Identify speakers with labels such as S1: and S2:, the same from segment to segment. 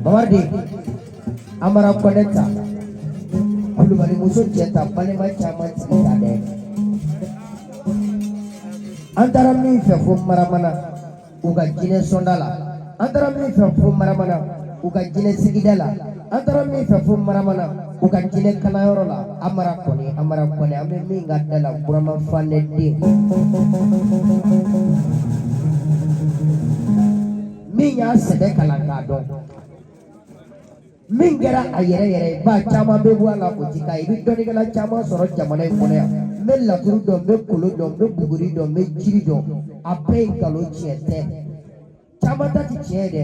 S1: Mamadi Amara Kɔnɛ ta Kulubali muso cɛ ta balima caman tigi ta dɛ an taara min fɛ fo Maramana u ka jinɛ sɔnda la an taara min fɛ fo Maramana u ka jinɛ sigida la an taara min fɛ fo Maramana u ka jinɛ kalanyɔrɔ la Amara Kɔnɛ Amara Kɔnɛ an bɛ min ka da la Burama Fanɛ den min y'a sɛbɛ kalan k'a dɔn min kɛra a yɛrɛ yɛrɛ ye ba caman bɛ bɔ a la o ti k'a ye i bɛ dɔnnikɛla caman sɔrɔ jamana in kɔnɔ yan n bɛ laturu dɔn n bɛ kolo dɔn n bɛ buguri dɔn n bɛ jiri dɔn a bɛɛ ye nkalon tiɲɛ tɛ caman ta ti tiɲɛ ye dɛ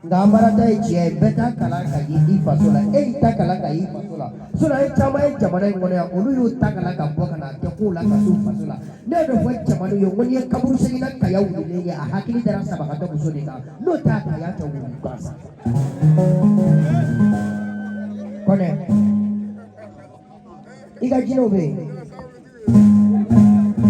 S1: nka Amara ta ye tiɲɛ ye bɛɛ t'a kalan ka ye i faso la e y'i ta kalan ka y'i faso la sinon an ye caman ye jamana in kɔnɔ yan olu y'u ta kalan ka bɔ ka na kɛ kow la ka s'u faso la ne y'o de fɔ jamana ye ko n'i ye kaburu seginna kaya wulilen ye a hakili dara sabagatɔ muso de kan n'o t'a kaya tɛ wuli gansan Kɔnɛ i ka jinɛw bɛ yen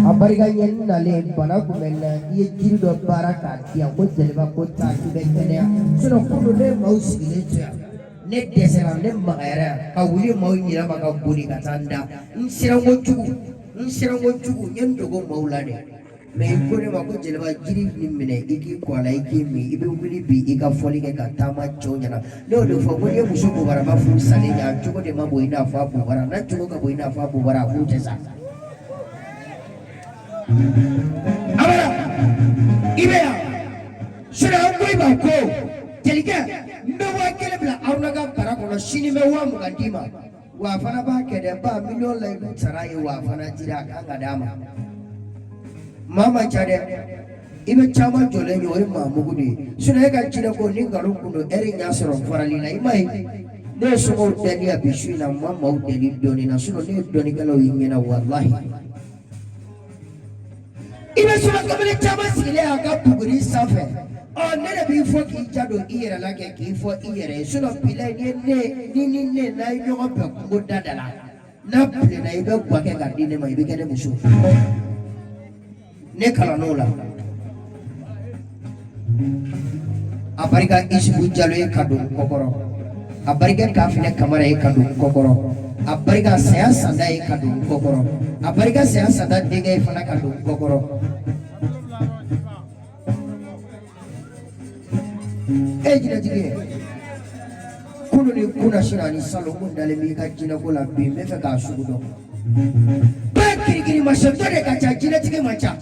S1: a barika ɲɛ n nalen bana kun bɛ n na i ye jiri dɔ baara k'a di yan ko jeliba ko taa k'i bɛ kɛnɛya sinon kunun ne ye maaw sigilen to yan ne dɛsɛra ne magayara yan ka wuli maaw ɲinɛ ma ka boli ka taa n da n siran kojugu n siran kojugu n ye n dogo maaw la de mais i ko ne ma ko jeliba jiri nin minɛ i k'i ko a la i k'i min i bɛ wuli bi i ka fɔli kɛ ka taama cɛw ɲɛna ne y'o de fɔ ko n'i ye muso bobaraba furu salen ye a cogo de ma bon i n'a fɔ a bobara n'a cogo ka bon i n'a fɔ a bobara a furu tɛ sa. Amara i bɛ yan sinon an ko i ma ko jelikɛ n bɛ 5000 bila Aruna ka bara kɔnɔ sini n bɛ 20,000 d'i ma. Wa a fana b'a kɛ dɛ ba miliyɔn layidu sara ye wa a fana dira a kan ka d'a ma maa man ca dɛ i bɛ caman jɔlen ye o ye maa mugu de ye sinon e ka jinɛ ko ni nkalon kun don ɛri y'a sɔrɔ farali la i ma ye ne ye somɔgɔw deli yan bi su in na n ma maaw deli dɔɔnin na sinon ne ye dɔnnikɛlaw y'i ɲɛna walahi i bɛ suma kamalen caman sigilen a ka buguri sanfɛ ɔ ne de b'i fɔ k'i ja don i yɛrɛ la kɛ k'i fɔ i yɛrɛ ye sinon bilayi ni ne ni ni ne n'a ye ɲɔgɔn bɛn kungo da da la n'a bilenna i bɛ gwa kɛ k'a di ne ma i bɛ kɛ ne muso ne kalann'o la a barika Isufu Jalo ye ka don kɔkɔrɔ a barika Kafinɛ Kamara ye ka don kɔkɔrɔ a barika Saya Sanda ye ka don kɔkɔrɔ a barika Saya Sanda denkɛ ye fana ka don kɔkɔrɔ e ye jinɛtigi ye kunun ni kunasini ani salon kun dalen b'i ka jinɛko la bi n bɛ fɛ k'a sugu dɔn bɛɛ kirikirimasiyɛntɔ de ka ca jinɛtigi man ca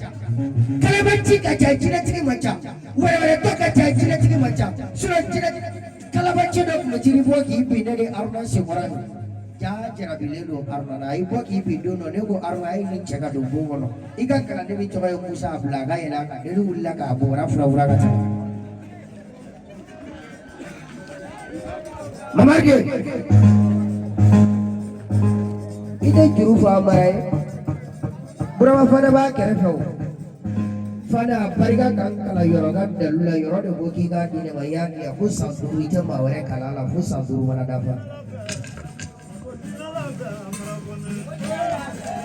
S1: kalabanci ka ca jinɛtigi man ca wɛrɛwɛrɛtɔ ka ca jinɛtigi man ca sinon jinɛ kalabanci dɔ tun bɛ jiri bɔ k'i bin ne ni Aruna senkɔrɔ yen jaa jarabilen don Aruna na a y'i bɔ k'i bin don dɔ ne ko Aruna a ye nin cɛ ka don bon kɔnɔ i ka kalanden min tɔgɔ ye Musa a bila a ka yɛlɛ a kan ne wulila k'a bɔra fura ka taa Mamadi i tɛ juru fɔ Amara ye Burama fana b'a kɛrɛfɛ o fana a barika ka n kalan yɔrɔ ka dalu la yɔrɔ de ko k'i k'a di ne ma i y'a di yan fo san 5 i tɛ maa wɛrɛ kalan a la fo san 5 mana dafa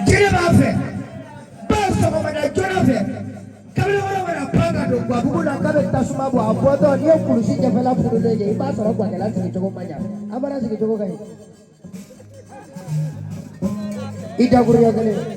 S1: Jiri b'a fɛ ba sɔgɔmada joona fɛ kamalenkɔrɔ mana pan ka don gabugu la k'a bɛ tasuma bɔ a bɔtɔ n'i ye kulusi ɲɛfɛla fununen ye i b'a sɔrɔ gakɛla sigicogo man ɲa Amara sigicogo ka ɲi i dakuruɲɛ kelen.